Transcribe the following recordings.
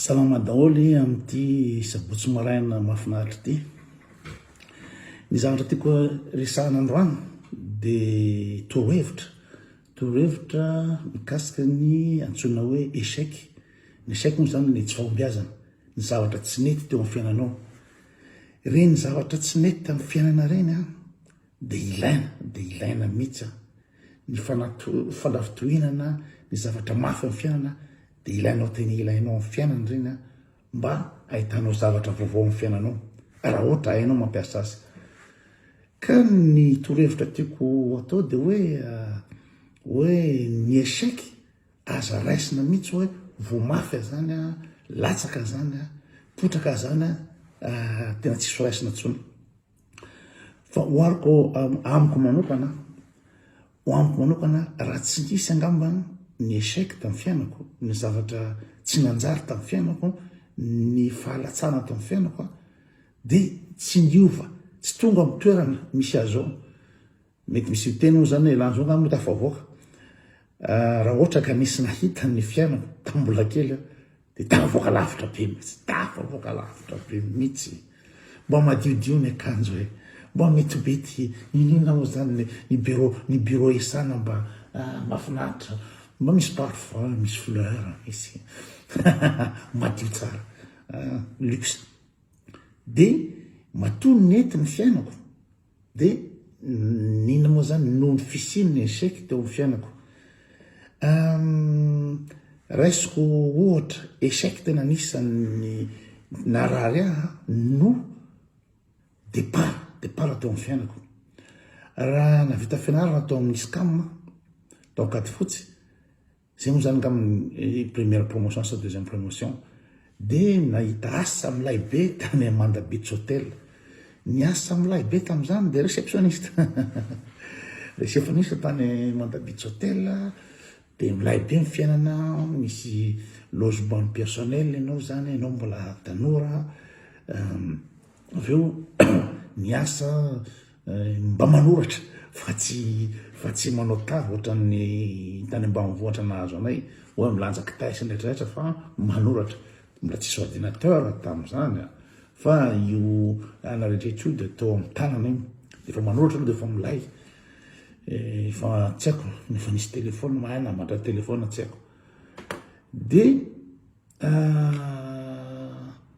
Salama daholo amin'ity sabotsy maraina mahafinaritra ity. Ny zavatra tiako resahana androany dia torohevitra, torohevitra mikasika ny antsoina hoe échec. Ny échec moa izany ny tsy fahombiazana, ny zavatra tsy nety teo amin'ny fiainanao. Ireny zavatra tsy nety tamin'ny fiainana ireny an, dia ilaina, dia ilaina mihitsy an, ny fanafitohinana ny zavatra mafy amin'ny fiainana dia ilainao tena ilainao amin'ny fiainana ireny an, mba ahitanao zavatra vaovao amin'ny fiainanao, raha ohatra hainao mampiasa azy. Ka ny torohevitra tiako atao dia hoe hoe ny échec aza raisina mihitsy hoe voa mafy azany an, latsaka azany an, potraka azany an, tena tsisy ho raisina intsony. Fa ohariko amiko manokana, ho amiko manokana raha tsy nisy angamba ny échec tamin'ny fiainako, ny zavatra tsy nanjary tamin'ny fiainako, ny fahalatsana tamin'ny fiainako dia tsy niova, tsy tonga amin'ny toerana misy ahy zao. Mety misy miteny moa zany hoe elah zao angamba tafavoaka. Raha ohatra ka nisy nahita ny fiainako tamin'ny mbola kely aho dia tafavoaka lavitra be mihitsy, tafavoaka lavitra be mihitsy. Mba madiodio ny akanjo e, mba metimety, n'inon'inona moa zany ny bureau, ny bureau iasana mba mahafinaritra, mba misy parfum, misy fleur, misy madio tsara, luxe. Dia matoa nety ny fiainako Dia n'inona moa zany noho ny fisian'ny échec teo amin'ny fiainako. Raisiko ohatra, échec tena anisan'ny narary ahy no départ, départ teo amin'ny fiainako. Raha nahavita fianarana tao amin'ny ISCAM, tao Ankadifotsy, Zay moa zany angamba ny première promotion sa deuxième promotion de nahita asa milay be tany Amanda Beach Hotel. Ny asa milay be tamin'izany de réceptionniste. Réceptionniste tany Amanda Beach Hotel de milay be ny fiainana, misy logement personnel ianao zany, ianao mbola tanora, avy eo ny asa Mba manoratra fa tsy fa tsy manao tavy ohatran'ny tany ambanivohitra nahazo anay hoe milanja kitay sy ny rehetra rehetra fa manoratra. Mbola tsisy ordinateur tamin'izany a! Fa io ana rehetra rehetra io dia teo amin'ny tanana io. Dia efa manoratra aloha dia efa milay. Efa tsy haiko, efa nisy téléphone mahay na mandray téléphone tsy haiko. Dia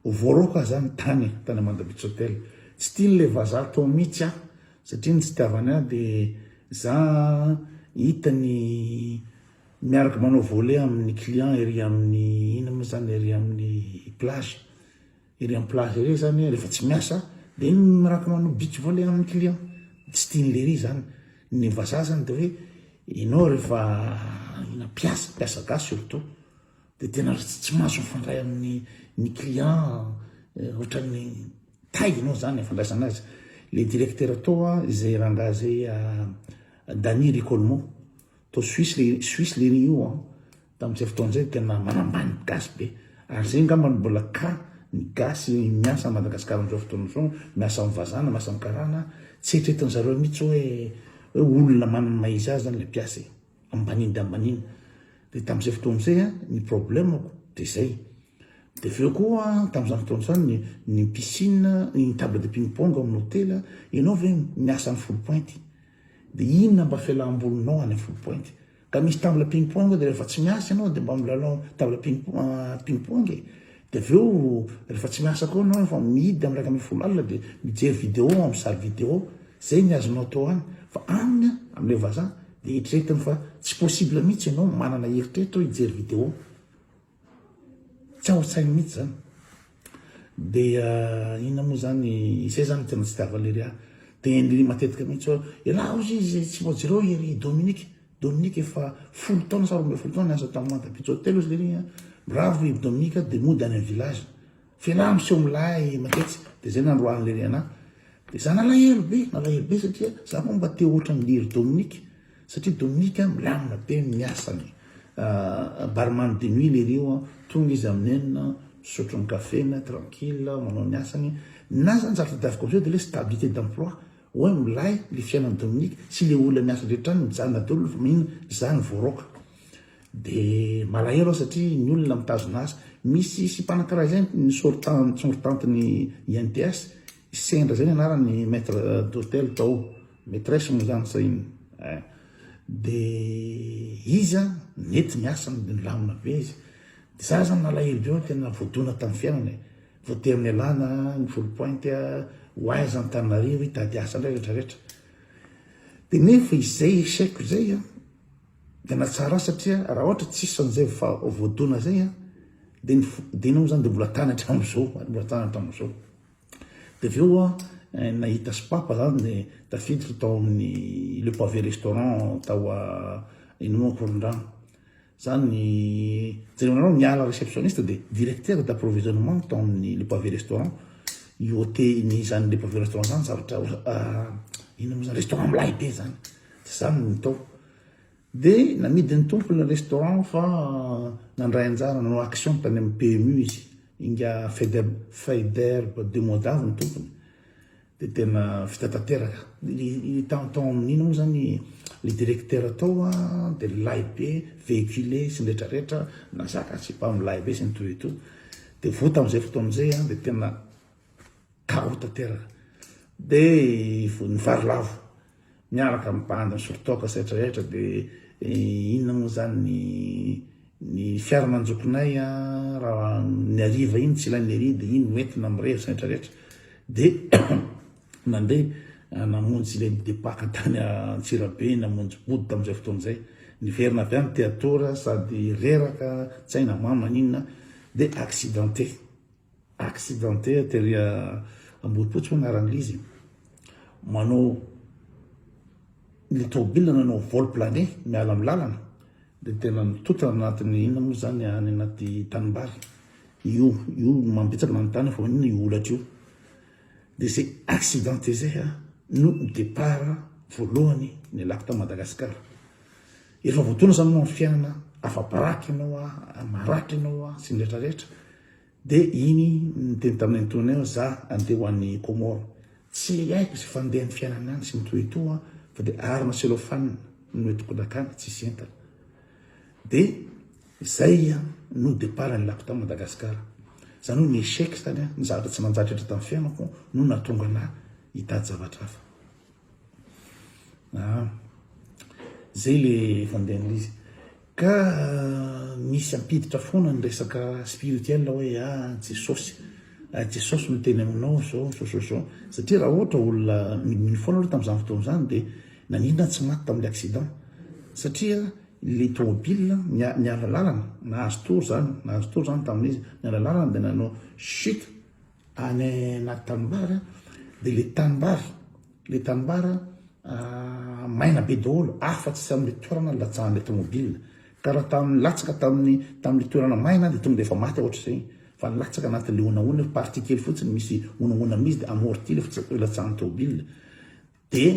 Voaroaka aho zany tany, tany Amanda Beach Hotel. Tsy tian'ilay vazaha tao mihitsy aho, satria ny tsy itiavany ahy dia za hitany miaraka manao volley amin'ny client ery amin'ny, inona moa zany, ery amin'ny plage. Ery amin'ny plage ery zany rehefa tsy miasa dia miaraka manao beach volley amin'ny client. Tsy tian'lery zany. Ny vazaha zany dia hoe ianao rehefa mpiasa, mpiasa gasy surtout. Dia tena tsy mahazo mifandray amin'ny ny client ohatran'ny tay ianao zany ny fandraisana azy. Le directeur tao a, izay rangahy izay Dany Ricolmo, tao Suisse le Suisse le ry io an, tamin'izay fotoana izay tena manambany gasy be. Ary zay angamba no mbola cas ny gasy miasa à Madagascar amin'izao fotoana izao, miasa amin'ny vazaha na miasa amin'ny karana, tsy eritreretin zareo mihitsy hoe hoe olona manana ny maha izy azy zany le mpiasa e. Ambaniny dia ambaniny. Dia tamin'izay fotoana izay an, ny problème-ko dia izay. Dia avy eo koa tamin'izany fotoana izany ny ny piscine, ny table de ping pong ao amin'ny hotely, ianao ve miasa any Foulpointe? Dia inona mba fialam-bolinao any Foulpointe? Ka misy table ping pong dia rehefa tsy miasa ianao dia mba milalao table ping ping pong e. Dia avy eo rehefa tsy miasa koa ianao efa mihidy amin'ny 11 alina dia mijery vidéo amin'ny salle vidéo. Zay ny azonao atao any. Fa any amin'ilay vazaha dia eritreretiny fa tsy possible mihitsy ianao manana eritreritra hoe hijery vidéo. Tsy ao an-tsainy mihitsy zany. Dia inona moa zany, izay zany tena tsy tiavan'i Lery ahy. Dia matetika mihitsy hoe, elah hozy izy tsy mba jereo ery Dominique. Dominique efa 10 taona sa 12 taona niasa tamin'ny Manta Beach Hotel hozy Lery a. Bravo i Dominique dia mody any amin'ny village. F'elah miseho milay matetika. Dia zay nandroahan'i Lery anahy. Dia za nalahelo be, nalahelo be satria za moa mba te ohatran'i Lery Dominique. Satria Dominique milamina be ny asany. Barman de nuit lery io an, tonga izy amin'ny enina, misotro ny kafe-ny, tranquille, manao ny asany. Na zany zavatra tadiaviko amizay dia le stabilité d'emploi, hoe milay le fiainan'i Dominique sy le olona miasa rehetra any mijanona daholo fa maninona za no voaroaka. De malahelo aho satria ny olona mitazona asa. Misy sipa anankiray zay ny sortant sortante ny INTS, Sendra zay ny anarany maitre d'hotel tao, maitresse moa zany sa inona eh. De izy an nety ny asany de nilamina be izy. De za zany nalahelo be hoe tena voadona tamin'ny fiainana e. Voatery nialana ny Foulpointe ho aiza Antananarivo hitady asa indray rehetra rehetra. De nefa izay échec izay an Tena tsara satria raha ohatra tsisy an'izay voadona zay an, de ny de ianao zany de mbola tany hatramin'izao, ary mbola tany hatramin'izao. De avy eo an, nahita sopapa zany de tafiditra tao amin'ny le pavé restaurant tao ino moa Ankorondrano. Zany jerenareo niala réceptionniste de directeur d'approvisionnement tao amin'ny le pavé restaurant. Io hôtel ny zany le pavé restaurant zany zavatra inona moa zany restaurant milay be zany. De zany no tao. De namidin'ny tompony le restaurant fa nandray anjara nanao action tany amin'ny PMU izy. Ingahy Faidherbe de Modave ny tompony. De tena vita tanteraka. Tao amin'iny moa zany le directeur tao de milay be, véhiculé sy ny retraretra, nazaka sipa milay be sy ny tout et tout. De voa tamin'izay fotoana izay de tena KO tanteraka. De nivarilavo miaraka amin'ny bandy nisotro toaka sy retraretra de inona moa zany ny ny fiara nanjokonay raha ny hariva iny tsy ilain'ny ery de iny hoentina mirevy sy retraretra de nandeha namonjy ilay depaka tany Antsirabe namonjy mody tamin'izay fotoana izay niverina avy any te hatory sady reraka tsy hay na mama n'inona de accidenté. Accidenté tery Ambodipotsy moa anaran'ilay izy, manao ilay tômôbila nanao vol plané miala amin'ny lalana dia tena nitotana anatin'ny inona moa zany any anaty tanimbary, io io mambetsaka nanontany fa inona io holatra io, dia zay accidenté zay a no départ voalohany nialako tao Madagasikara. Efa voataona zany moa ny fiainana, afa-baraka ianao a, maratra ianao a, sy ny rehetra rehetra. De iny niteny tamin'ny Antonio hoe za andeha ho any Comores. Tsy haiko izay fandehan'ny fiainana any sy ny toa toa fa de arina cellophane no entiko nakany tsisy entana. De zay no départ nilako tao Madagascar. Zany hoe ny échec zany, ny zavatra tsy nanjary rehetra tamin'ny fiainako no nahatonga anah hitady zavatra hafa. Ah, zay le fandehan'ilay izy. Ka misy ampiditra foana ny resaka spirituel hoe ah Jesosy, ah Jesosy miteny aminao zao zao zao zao. Satria raha ohatra olona mino foana aloha tamin'izany fotoana izany dia naninona tsy maty tamin'ilay accident. Satria le tomobile niala lalana, nahazo tour zany, nahazo tour zany tamin'izy, niala lalana dia nanao chute Any anaty tanimbary dia le tanimbary, le tanimbary maina be daholo afa-tsy amin'le toerana nilatsahan'le tomobile. Ka raha tamin'ny latsaka tamin'ny tamin'le toerana maina dia tonga dia efa maty ohatr'izay. Fa nilatsaka anatin'le honahona, partie kely fotsiny misy honahona amin'izy dia amorti le filatsahan'ny tomobile. Dia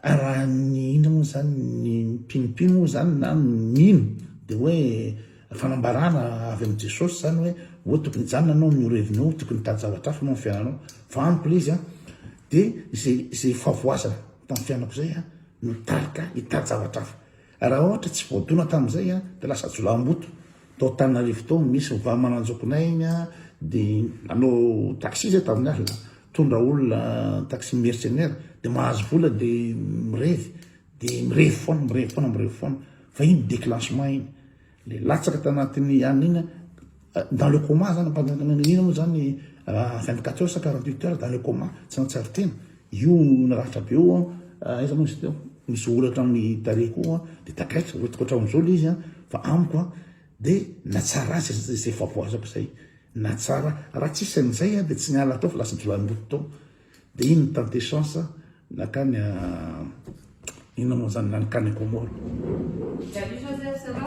Raha ny inona moa zany ny mpinompino moa zany na ny mino de hoe fanambarana avy amin'i Jesosy zany hoe hoe tokony hijanona anao amin'io revinao tokony hitady zavatra hafa anao amin'ny fiainanao fa amiko le izy an de zay zay fahavoazana tamin'ny fiainako zay an no nitarika hitady zavatra hafa. Raha ohatra tsy voadona tamin'izay an, dia lasa jiolahimboto. Tao Antananarivo tao misy vaha mananjokonay iny an, dia nanao taxi zay tamin'ny alina, mitondra olona taxi mercenaire, dia mahazo vola dia mirevy, dia mirevy foana, mirevy foana, mirevy foana. Fa iny déclenchement iny. Le latsaka tanatin'ny alina iny an, dans le coma zany, inona moa zany 24 heures sa 48 heures dans le coma, tsy nahatsiaro tena. Io naratra be io an, aiza moa izy teo, misy holatra amin'ny tarehy koa an, dia takaitra, hoentiko hatramin'izao ilay izy an, fa amiko an, dia natsara azy izay fahavoazako izay, natsara, raha tsisy an'izay an, dia tsy niala tao fa lasa jiolahimboto tao, dia iny ni-tenter chance nakany inona moa zany, nankany Comores. Salut Joseph, ça va?